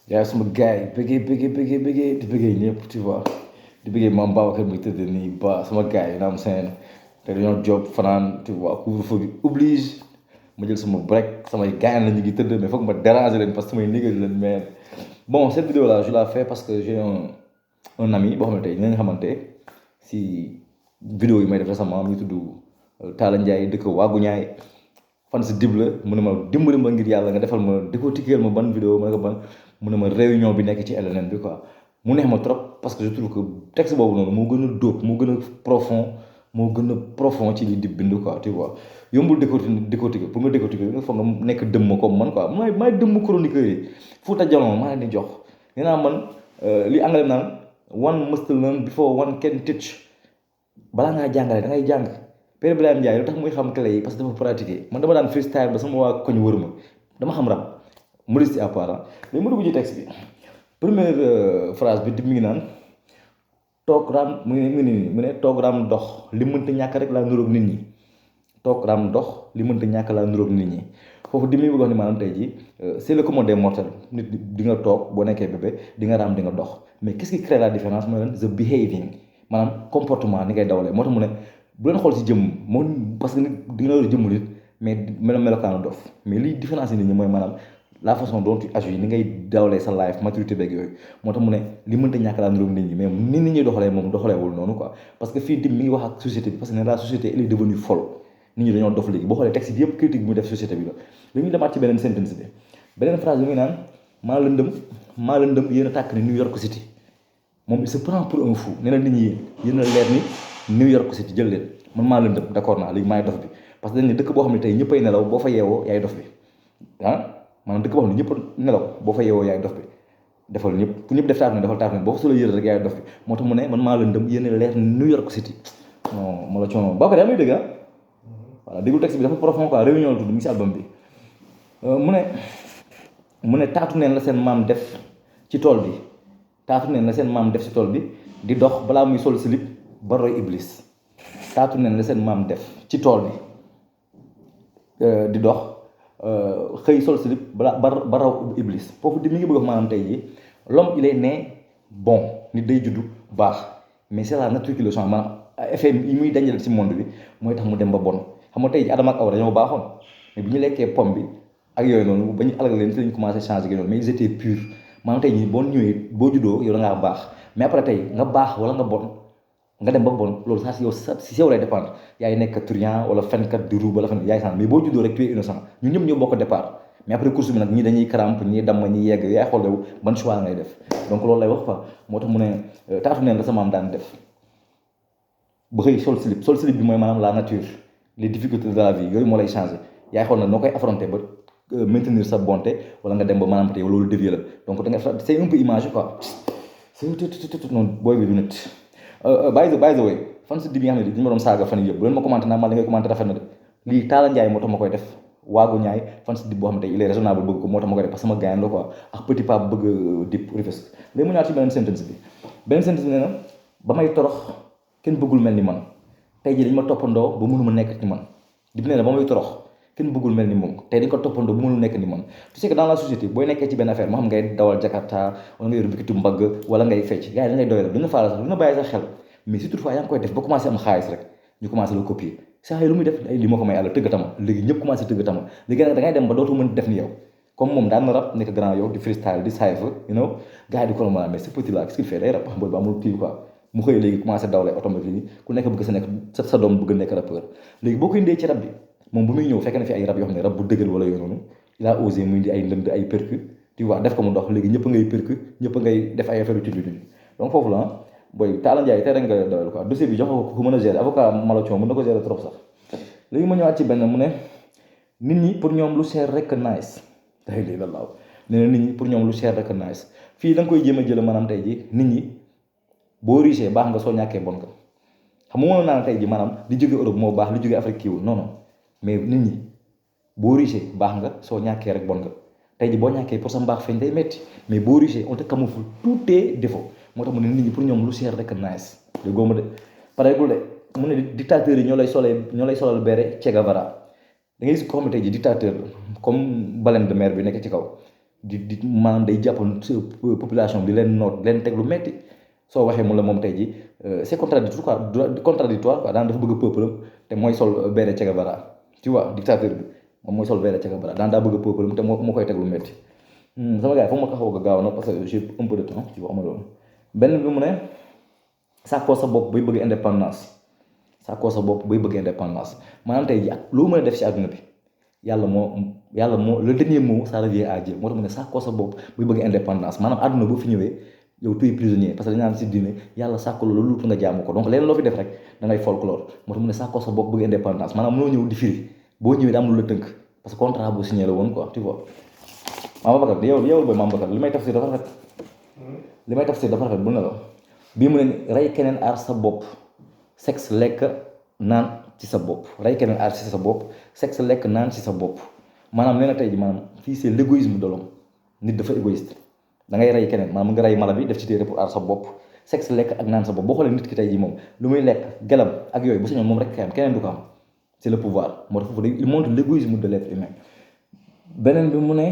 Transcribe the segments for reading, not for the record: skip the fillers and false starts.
yaa sama gars yi bëggee di bëggee ñëpp tu vois di bëggee maam Babacar muy tëdd nii ba sama gars yi naam seen te dañoo job fanaan tu vois couvre-feu bi oblige ma jël sama break samay gars la ñu ngi tëdd mais foog ma déranger leen parce que samay nigga leen mais bon cette vidéo là je la fais parce que j'ai un ami boo xam ne tey dinañ xamante si vidéo yi may def récemment mi tudd Talla Ndiaye dëkk Waagu Ñaay fan si dib la mu ne ma dimbali ma ngir yàlla nga defal ma décortiquer ma ban vidéo ma ne ko ban mu ne ma réunion bi nekk ci LNN bi quoi mu neex ma trop parce que je trouve que texte boobu noonu moo gën a dóob moo gën a profond ci li di bind quoi tu vois yombul décortiquer pour nga décortiquer nga foog nga nekk dëmm comme man quoi maay dëmm chroniqueur yi Fouta Djalon maa leen di jox nee naa man li anglais naan one must learn before one can teach balaa ngaa jàngale da ngay jàng Père Birahim Ndiaye lu tax muy xam clé yi parce que dafa pratiquer man dama daan freestyle ba sama waa koñ wër ma dama xam rap modestie à part mais mu dugg ci texte bi première phrase bi mi ngi naan toog raam mu ne toog raam dox li mënta ñàkk rek laa nuroog nit ñi toog raam dox li mënta ñàkk laa nuroog nit ñi foofu di muy bëgg wax ni maanaam tey jii c'est le commun des mortels nit di nga toog boo nekkee bébé di nga raam di nga dox mais qu'est-ce qui crée la différence mooy lan the behaving maanaam comportement ni ngay dawalee moo tax mu ne bu leen xool si jëmm moom parce que nit di nga war a jëmm nit mais melokaanu dof mais liy différence nit ñi mooy maanaam la façon dont tu agis ni ngay dawalee sa life maturité beeg yooyu moo tax mu ne li mënta ñàkk laa niroog nit ñi mais nit ñi doxalee moom doxaleewul noonu quoi parce que fii dim mi ngi wax ak société bi parce que ne la société elle est devenue folle nit ñi dañoo dof léegi boo xoolee texte bi yëpp critique bi muy def société bi la lu ñu demaat ci beneen sentence bi beneen phrase bi muy naan maa lëndëm yéen a tàkk ni New York City moom il se prend pour un fou nee na nit ñi yéen a leer ni New York City jël leen man maa lëndëm d'accord naa léegi maay dof bi parce que dañ ne dëkk boo xam ne tey ñëppay nelaw boo fa yeewoo yaay dof bi maanaam dëkk boo xam ne ñëpp nelaw boo fa yeewoo yaay dof bi defal ñëpp ku ñëpp def taaf ne defal taaf ne boo fa solo yëre rek yaay dof bi moo tax mu ne man maa lëndëm yéen a leer ni New York City non ma la coono ba pare yaa may dégg voilà déglu texte bi dafa profond quoi réunion la tudd mi ngi si album bi mu ne taatu neen la seen maam def ci tool bi taatu neen la seen maam def ci tool bi di dox balaa muy sol slip ba roy iblis taatu neen la seen maam def ci tool bi di dox xëy sol slip ba raw iblis foofu di mi ngi bëgg wax maanaam tey jii l'homme il est né bon nit day juddu baax mais c'est la nature qui le change maanaam effet yi muy dañale ci monde bi mooy tax mu dem ba bon xam nga tey jii Adama ak Awa dañoo baaxoon mais bi ñu lekkee pomme bi ak yooyu noonu ba ñu alag leen ci lañ commencé changer gi noonu mais ils étaient purs maanaam tey jii boo ñëwee boo juddoo yow da ngaa baax mais après tey nga baax wala nga bon nga dem ba bon loolu sax si yow lay dépendre yaay nekk truand wala fenkat di ruub wala fen yaay sant mais boo juddoo rek tu es innocent ñun ñëpp ñoo bokk départ mais après course bi nag ñii dañuy crampe ñii damm ñii yegg yaay xool yow ban choix ngay def donc loolu lay wax quoi moo tax mu ne taatu neen la sa maam daan def ba xëy sol slip bi mooy maanaam la nature les difficultés de la vie yooyu moo lay changer yaay xool nag noo koy affronter ba maintenir sa bonté wala nga dem ba maanaam tey loolu dévier la donc da nga c'est un peu image quoi c'est noonu booy bi du nit by the way fan si di bi nga xam ne dañu ma doon saaga fan yii yëpp bu leen ma commenté naa ma li ngay commenté rafet na de lii Talla Ndiaye moo tax ma koy def Waagu Ñaay fan si dib boo xam ne tey il est raisonnable bëgg ko moo tax ma koy def parce que sama gaañ la quoi ak petit pape bëgg dip Rufisque léegi mu ñaar ci beneen sentence bi nee na ba may torox kenn bëggul mel ni man tey jii dañ ma toppandoo ba mënuma nekk ni man di nee na ba may torox kenn bëggul mel ni moom tey dañ ko toppandoo ba mënul nekk ni man tu sais que dans la société booy nekkee ci benn affaire moo xam ngay dawal Jakarta wala nga yor bikitu mbagg wala ngay fecc gars yi da ngay doy la du nga faala sax du nga bàyyi sa xel mais si toutefois yaa ngi koy def ba commencé am xaalis rek ñu commencé la copier saa yi lu muy def ay li ma ko may àlla tëgg tama léegi ñëpp commencé tëgg tama léegi nag da ngay dem ba dootu mën def ni yow comme moom daan na rap nekk grand yow di freestyle di cypher you know gars yi di ko la mais ce petit là qu'est-ce qu'il fait day rap booy ba amul kii quoi mu xëy léegi commencé dawle automatique yi ku nekk bëgg sa nekk sa doom bëgg nekk rappeur léegi boo koy indee ci rap bi moom bu muy ñëw fekk na fi ay rap yoo xam ne rap bu dëggal wala yooyu noonu il a osé muy indi ay ndënd ay percu tu vois def ko mu dox léegi ñëpp ngay percu ñëpp ngay def ay affaire tuuti donc foofu la booy Talla Ndiaye tey rek nga doyal quoi dossier bi jox ko ku mën a gérer avocat Malathion mën na ko gérer trop sax léegi ma ñëwaat ci benn mu ne nit ñi pour ñoom lu cher rek nice day lii la laaw nee na nit ñi pour ñoom lu cher rek nice fii da nga koy jéem a jël maanaam tey ji nit ñi boo riche baax nga soo ñàkkee bon nga xam nga mënoon naa tey ji maanaam li jóge Europe moo baax li jóge Afrique kiiwul non non mais nit ñi boo riche baax nga soo ñàkkee rek bon nga tey ji boo ñàkkee pour sa mbaax feeñ day metti mais boo riche on te camoufle tous tes défauts moo tax mu ne nit ñi pour ñoom lu cher rek nice de góoma de pareegul de mu ne dictateurs yi ñoo lay solal bere Che Guevara da ngay gis ko xam ne tey ji dictateur comme baleine de mer bi nekk ci kaw di maanaam day jàppoon population bi di leen noot leen teg lu metti soo waxee mu la moom tey ji c'est contradictoire quoi daan dafa bëgg peuple am te mooy sol beere Che Guevara tu vois dictateur bi moom mooy sol beere Che Guevara daan daa bëgg peuple am te moo koy teg lu metti sama gars yi foog ma taxaw ko gaaw na parce que j'ai un peu de temps tu vois ama loolu benn bi mu ne sàkkoo sa bopp bay bëgg indépendance sàkkoo sa bopp bay bëgg indépendance maanaam tey ji ak loo mën a def ci àdduna bi yàlla moo le dernier mot ça revient à Dieu moo tax mu ne sàkkoo sa bopp bay bëgg indépendance maanaam àdduna boo fi ñëwee yow tuy prisonnier parce que dañu naan si diine yàlla sàkk loolu lu nga jaamu ko donc leneen loo fi def rek da ngay folklore moo tax mu ne sàkkoo sa bopp bëgg indépendance maanaam mënoo ñëw di firi boo ñëwee da am lu la tënk parce que contrat bu signé la woon quoi tu vois Mame Bakar yow booy Mame Bakar li may tafsir dafa rafet bu ne la bii mu ne rey keneen aar sa bopp sexe lekk naan ci sa bopp rey keneen aar ci sa bopp sexe lekk naan ci sa bopp maanaam nee na tey ji maanaam fii c'est l'égoïsme de l'homme nit dafa égoïste da ngay rey keneen maanaam nga rey mala bi def ci téere pour aar sa bopp sexe lekk ak naan sa bopp boo xoolee nit ki tey ji moom lu muy lekk gelam ak yooyu bu sañoon moom rek kay am keneen du ko am c'est le pouvoir moo tax foofu il montre l'égoïsme de l'être humain beneen bi mu ne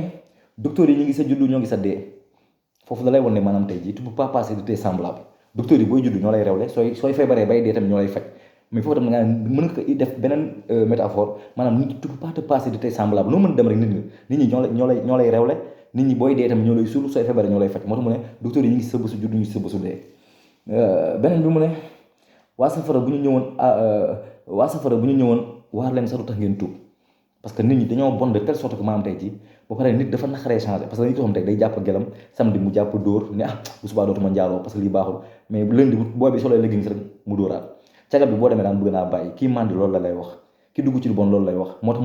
docteurs yi ñu ngi sa juddu ñoo ngi sa dee foofu da lay wan ne maanaam tey ji tu peux pas passer de tes semblables docteurs yi booy juddu ñoo lay rewle sooy feebaree bay dee tamit ñoo lay faj mais foofu tam nga mën nga ko def beneen métaphore maanaam nit tu peux pas te passer de tes semblables noo mën dem rek nit ñi ñoo lay rewle nit ñi booy dee tamit ñoo lay suul sooy feebaree ñoo lay faj moo tax mu ne docteurs yi ñu ngi sa bésu juddu ñu ngi sa bésu dee beneen bi mu ne waa safara bu ñu ñëwoon waar leen sax lu tax ngeen tuub parce que nit ñi dañoo bon de telle sorte que maanaam tey ji ba pare nit dafa naqaree changé parce que nit yoo xam tey day jàpp gelam samedi mu jàpp dóor ne bu subaa dootuma njaaloo parce que lii baaxul mais lundi booy bi solee leggings rek mu dóoraat cagat bi boo demee daan bëgg naa bàyyi kii màndi loolu la lay wax ki dugg ci lu bon loolu lay wax moo tax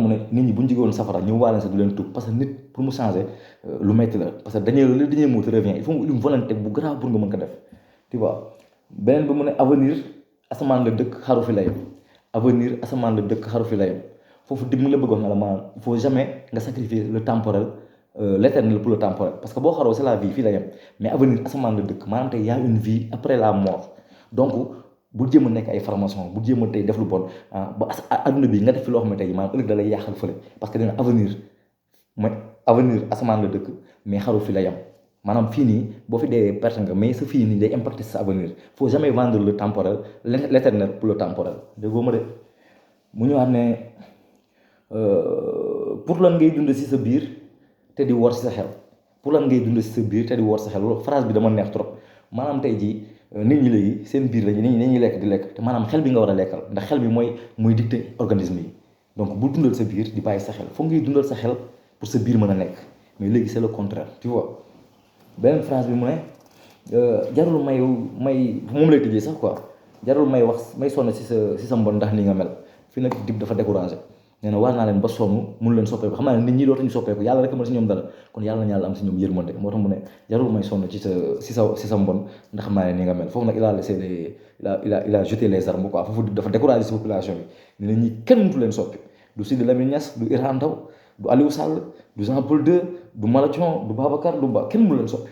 mu ne nit ñi bu ñu jógewoon safara ñëw waa leen sax du leen tuub parce que nit pour mu changer lu metti la parce que le dernier mot te revient il faut une volonté bu grave pour nga mën ko def tu vois beneen bi mu ne avenir asamaan la dëkk xaru fi layam avenir asamaan la dëkk xaru fi layam foofu dim mu la bëgg wax na la maanaam il faut jamais nga sacrifier le temporel l'éternel pour le temporel parce que boo xaroo c'est la vie fii la yem mais avenir asamaan la dëkk maanaam tey y a une vie après la mort donc bu jéem a nekk ay formation bu jéem a tey def lu bon ba adduna bi nga def fi loo xam ne tey maanaam ëllëg da lay yàqal fële parce que dina avenir asamaan la dëkk mais xaru fi la yem maanaam fii nii boo fi dee perte nga mais sa fii nii day impacter sa avenir faut jamais vendre le temporel l'éternel pour le temporel déggoo ma de mu ñëwaat ne pour lan ngay dund ci sa biir te di wor ci sa xel pour lan ngay dund ci sa biir te di wor sa xel loolu phrase bi dama neex trop maanaam tey jii nit ñi léegi seen biir lañu nit ñi lekk di lekk te maanaam xel bi nga war a lekkal ndax xel bi mooy dicter organisme yi donc bu dundal sa biir di bàyyi sa xel foog ngay dundal sa xel pour sa biir mën a nekk mais léegi c'est le contraire tu vois beneen phrase bi mu ne jarul may moom lay tëjee sax quoi jarul may sonn ci sa mbon ndax ni nga mel fii nag Dip dafa découragé nee na waar naa leen ba sonn mënu leen soppeeku xam naa ne nit ñi dootuñu soppeeku yàlla rek mën si ñoom dara kon yàlla na yàlla am si ñoom yërmande moo tax mu ne jarul may sonn ci sa mbon ndax xam naa ne ni nga mel foofu nag il a laissé il a jeté les armes quoi foofu dafa découragé si population bi ne ñi kenn mënatu leen soppi du Sidi Lamine Niass du Iran Ndao du Aliou Sall du Jean Paul II du Malathion du Babacar du Ba kenn mënu leen soppi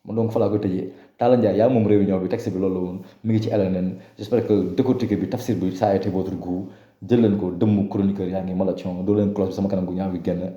donc fa laa koy tëjee Talla Ndiaye yaa moom réunion bi texte bi loolu la woon mi ngi ci LNN j'espère que décortiquer bi tafsir bi ça a été votre goût jël leen ko dëmm chroniqueur yaa ngi Malathion doo leen cloche bi sama kanam gu ñaaw bi génn